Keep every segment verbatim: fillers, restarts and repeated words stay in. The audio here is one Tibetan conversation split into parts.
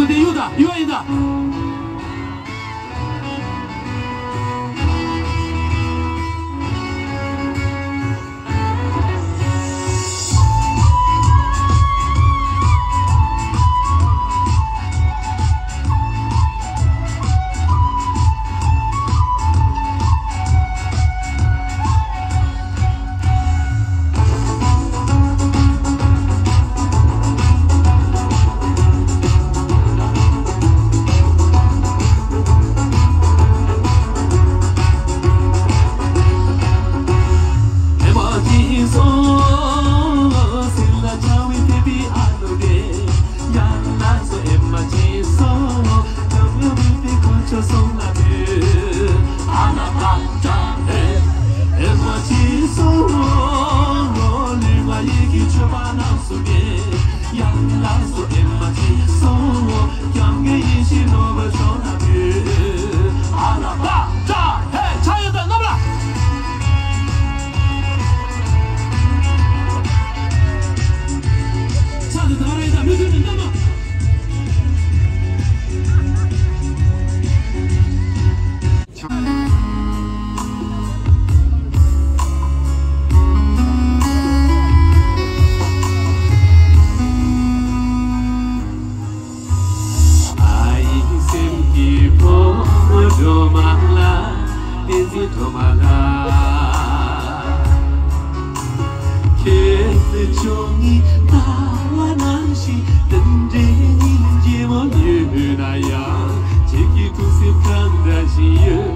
དེ་གཡུག་ད་གཡུག་ཡིན་ད། ཨ་ཡེ་སེམས་ཀྱི་ཕོ་མོ་སྒྲོལ་མ་ལ། བསྟན་འཛིན་སྒྲོལ་མ་ལ། ཁྱེད་ནི་བཅུ་གཉིས་ཟླ་བ་ནང་བཞིན། དེ་འདྲའི་སྙིང་རྗེ་མོ་ཡོད་ན་ཡང་། ཁྱེད་ཀྱི་ཐུགས་སེམས་གང་འདྲ་ཞིག་ཡོད།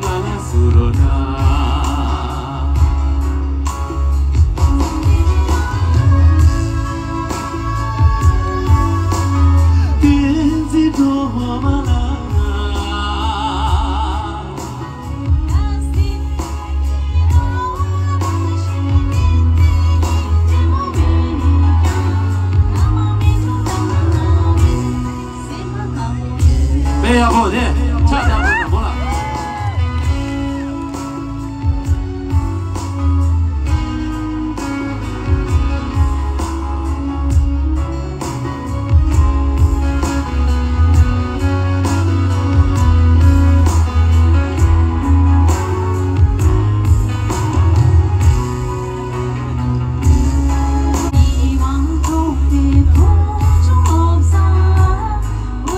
ང་ལ་གསུང་རོགས་གནང་། བསྟན་འཛིན་སྒྲོལ་མ་ལ། དཔེ་ཡག་པོ་རེད། ཆ་ཚང་པོ་དང་པོ་ལ། ཁྱེད་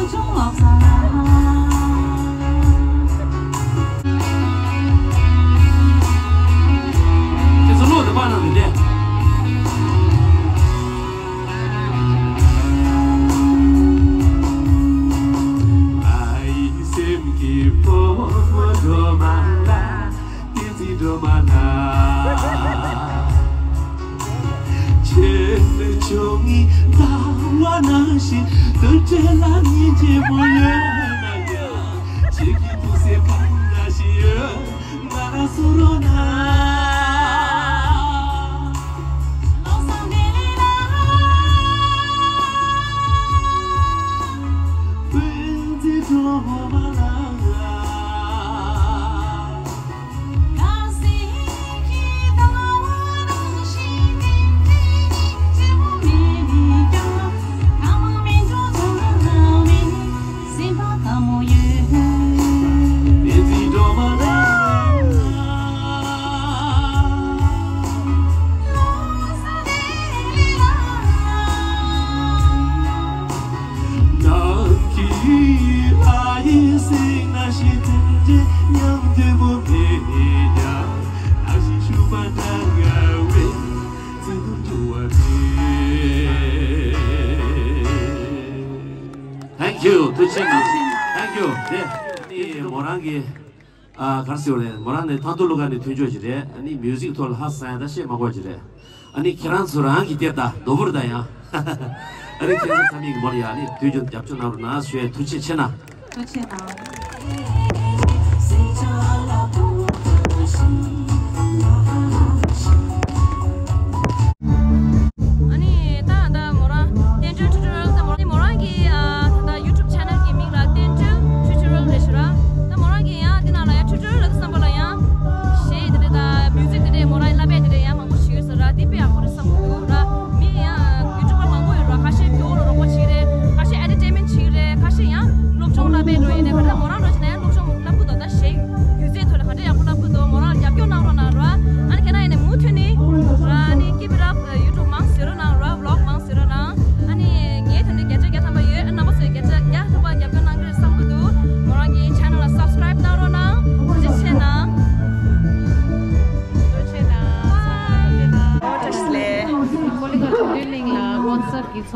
ཚོ་བློ་དེ་སྤར་གནང་དེ་འདྲས། ཨ་ཡེ་སེམས་ཀྱི་ཕོ་མོ་སྒྲོལ་མ་ལ། བསྟན་འཛིན་སྒྲོལ་མ་ལ། ཁྱེད་ནི་བཅུ་གཉིས་ཟླ་བ་ནང་བཞིན། དུར་ཁྲོད་ལ་སྙིང་རྗེ་མོ་ཡོད་ན་ཡང་། ཁྱེད་ཀྱི་ཐུགས་སེམས་གང་འདྲ་ཞིག་ཡོད། ང་ལ་གསུང་རོགས་གནང་། བསྟན་འཛིན་སྒྲོལ་མ་ལ། Thank you. ཐུགས་རྗེ་གནང་། Thank you. དེ་ནི་མོ་རང་གི་ཨ་ག་རེ་ཟེར་བ་རེད། མོ་རང་ནི་ཐང་སྟོང་གླུ་གར་ནས་ཐོན་ཆོག་ཅིག་རེད། ཨ་ནི་མིའུ་ཟིག་ཐོག་ལ་ཧ་སང་ཡ་ད་བཤད་མ་དགོས་ཅིག་རེད། ཨ་ནི་ཁྱེད་རང་ཚོ་རང་གི་དེབ་དང་རྡོ་བུར་དང་ཡང་། ཨ་ནི་ཁྱེད་ཚོ་ཚང་མས་གི་མོར་ཡ་ནི་དུས་རྒྱུན་རྒྱབ་སྐྱོར་གནང་རོགས་གནང་ཞུ་ཡས། ཐུགས་རྗེ་ཆེ་གནང་། ཐུགས་རྗེ་གནང་། ཨ་ནི་ད་ད་མོ་རང་བསྟན་སྒྲོལ་ཊུ་ཊོ་རི་ཡལ་ད་མོ་རང་གི་ཨ་ད་ད་ཡུ་ཊུབ་ཆེ་ནལ་གི་མིང་ལ་བསྟན་སྒྲོལ་ཊུ་ཊོ་རི་ཡལ་རེད་ཞུ་ར། ད་མོ་རང་གི་ཡང་དེ་ནང་ལ་ཡང་ཊུ་ཊོ་རི་ཡལ་ལ་བསམ་པ་ལ་ཡང་གཞས་དེ་འདྲ་ད་མིའུ་ཟིག་དེ་འདྲ་མོ་རང་བསླབ་པ་དེ་འདྲ་ཡང་མང་པོ་ཞིག་ཡོད་ས་ར། དེ་དཔེ་ཡག་པོ་རེད་བསམ་གི་འདུག་ར། མི་ཡང་ཡུ་ཊུབ་པ་མང་པོ་ཡོད་ར། ཁ་ཤས་བོད་ལ་རོགས་པ་བྱེད་ཀྱི་རེད། ཁ་ཤས་ཨེན་ཊར་ཊེན་མེན་ཊི་བྱེད་ཀྱི་རེད།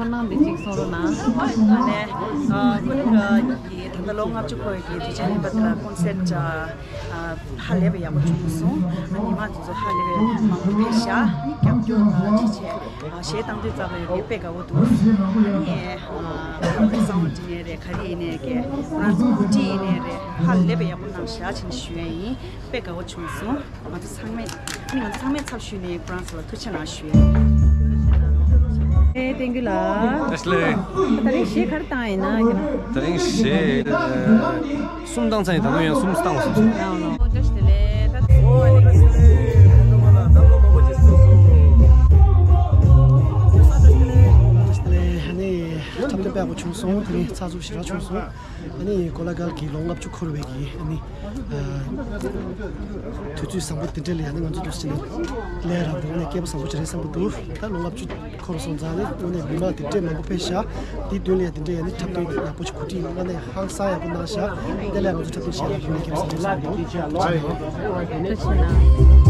གནང་འདི་གཅིག་གསུང་རོགས་གནང་། ཨ་ནི་ཨ་ཀོ་ལི་གྷལ་གྱི་ད་ལྟ་ལོ་ལྔ་བཅུ་འཁོར་བའི་གི་དུས་ཆེན་རིམ་པ་དེ་ལ་ཀོན་སེར་ཊི་ཨ་ཧ་ལས་པའི་ཡག་པོ་བྱུང་སོང་། ཨ་ནི་མི་མང་དེ་ཚོ་ཧ་ལས་པའི་མང་པོ་ཕེབས་ཤག་ཨ་ནི་རྒྱབ་སྐྱོར་ཨ་བྱེད་བྱས་ཨ་གཞས་བཏང་དུས་ཙམ་པ་ཡོད་དེ་དཔེ་དགའ་བོ་འདུག་ཨ་ནི་ཨ་བསམ་བློ་འདྲི་ནས་རེད། ག་རེ་ཡིན་ནའི་ཀྱེ་ཁོ་རང་ཚོ་གོ་སྒྲིག་ཡིན་ནའི་རེད། ཧ་ལས་པའི་ཡག་པོ་གནང་ཤག་བྱས་ནས་ཞུ་ཡ་ཡིན། དཔེ་དགའ་བོ་བྱུང་སོང་། ང་ཚོ་ཚང་མས་ཨ་ནི་ང་ཚོ་ཚང་མའི་ཚབ་ཞུས་ནས་ཁོ་རང་ཚོ་ལ་ཐུགས་རྗེ་གནང་ཞུ་ཡ་ཡིན། ཨེ་ཐེང་ཀུ་ལགས། བཀྲ་ཤིས་བདེ་ལེགས། ད་རིང་གཞས་ག་རེ་བཏང་ཡིན་ན་ཀྱེ་ན། ད་རིང་གཞས་ཨ་གསུམ་བཏང་ཚར་ཡིན། ད་དུང་ཡང་གསུམ་བཏང་དགོས་བསམ་སོང་། ཡང་ལོ། བཀྲ་ཤིས་བདེ་ལེགས། ད་ཨ་ནི་འཁྲབ་སྟོན་དཔེ་ཡག་པོ་བྱུང་སོང་། དེ་ནས་ཚགས་ཚུད་ཞེ་དྲག་བྱུང་སོང་། ཨ་ནི་གོ་ལ་གྷལ་གྱི་ལོ་ལྔ་བཅུ་འཁོར་བའི་གི་ཨ་ནི་ཨ་དུས་ཚོད་བཟང་པོ་དེ་འདྲ་ལ་ཡང་ནི་ང་ཚོ་འདུག་སེ་ནས་ལས་རང་དེ་ནས་སྐལ་པ་བཟང་པོ་ཅིག་རེད་བསམ་གྱི་འདུག་ད་ལོ་ལྔ་བཅུ་འཁོར་སོང་ཙང་ནི་དངོས་གནས་མི་མང་དེ་འདྲས་མང་པོ་ཕེབས་ཤག་དེའི་མདུན་ལ་ཡང་དེ་འདྲས་ཡང་ནི་འཁྲབ་སྟོན་ཡག་པོ་ཅིག་གོ་སྒྲིག་དངོས་གནས་ཧང་སང་ཡག་པོ་གནང་ཤག་དེ་ལས་ང་ཚོ་འཁྲབ་སྟོན་བྱས་ལ་དངོས་གནས་སྐལ་པ་བཟང་པོ་བསམ་གྱི་འདུག་ཐུགས་རྗེ་གནང་།